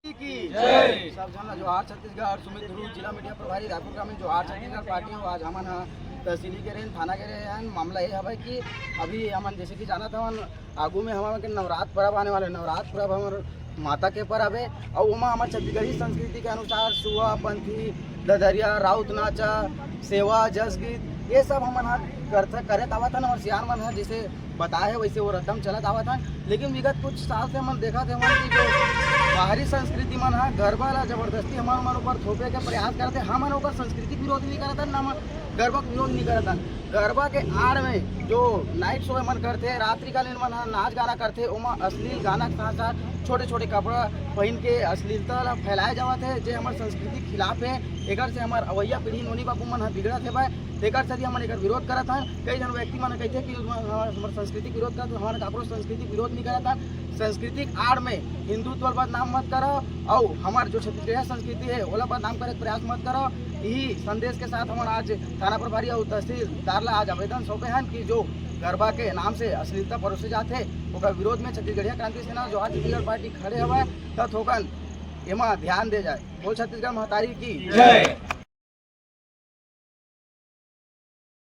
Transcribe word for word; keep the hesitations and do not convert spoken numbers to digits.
की जय। सब झन ला जोहार छत्तीसगढ़। सुमित ध्रुव, जिला मीडिया प्रभारी, रायपुर ग्रामीण। जोहार छत्तीसगढ़ पार्टी हो। आज हमन ह तहसीली गे रहेन, थाना गे रहेन। मामला ये हवय कि अभी हमन, जैसे कि जानत हवन, आगू में हमन के नवरात्र परब आने वाले। नवरात्र परब हमर माता के परब हे, अउ ओमा हमर छत्तीसगढ़ी संस्कृति के अनुसार सुआ, पंथी, ददरिया, राउत नाचा, सेवा, जस गीत, ये सब हमन ह करत, करत आवत हन। हमर सियान मन ह जैसे बताए हे, वैसे वो रद्दम चलत आवत हन। लेकिन विगत कुछ साल से हमन देखत हवन कि जो बाहरी संस्कृति मन ह गरबा ला जबरदस्ती हमर मन ऊपर थोपे के प्रयास करत हे। हमन ओकर संस्कृति के विरोध नहीं करत हन, ना हमन गरबा के विरोध नहीं करत हन। गरबा के आड़ में जो नाइट शो मन करथे, रात्रिकालीन मन ह नाच गाना करथे, ओमा अश्लील गाना के साथ साथ छोटे छोटे कपड़ा पहन के अश्लीलता ला फैलाए जावत हे, जे हमर संस्कृति के खिलाफ हे। एकर से हमर अवैया पीढ़ी नोनी बाबू मन ह बिगड़त हेवय। तेकर सेती हमन एकर विरोध करत हन। कई झन व्यक्ति मन ह कहिथे कि हमर, हमर संस्कृति के विरोध करत हन, हमन काकरो संस्कृति के विरोध नहीं करत हन। संस्कृति के आड़ में हिंदुत्व ला बदनाम मत करो, अउ हमर जो छत्तीसगढ़िया संस्कृति हे, ओला बदनाम करे के प्रयास मत करो। यही संदेश के साथ हमन आज थाना प्रभारी अउ तहसीलदार ला आज आवेदन सौंपे हन कि जो गरबा के नाम से अश्लीलता परोसे जाथे, ओकर विरोध में छत्तीसगढ़िया क्रांति सेना जोहार छत्तीसगढ़ पार्टी खड़े हवय, त थोकन एमा ध्यान दे जाए। बोल छत्तीसगढ़ महतारी की जय।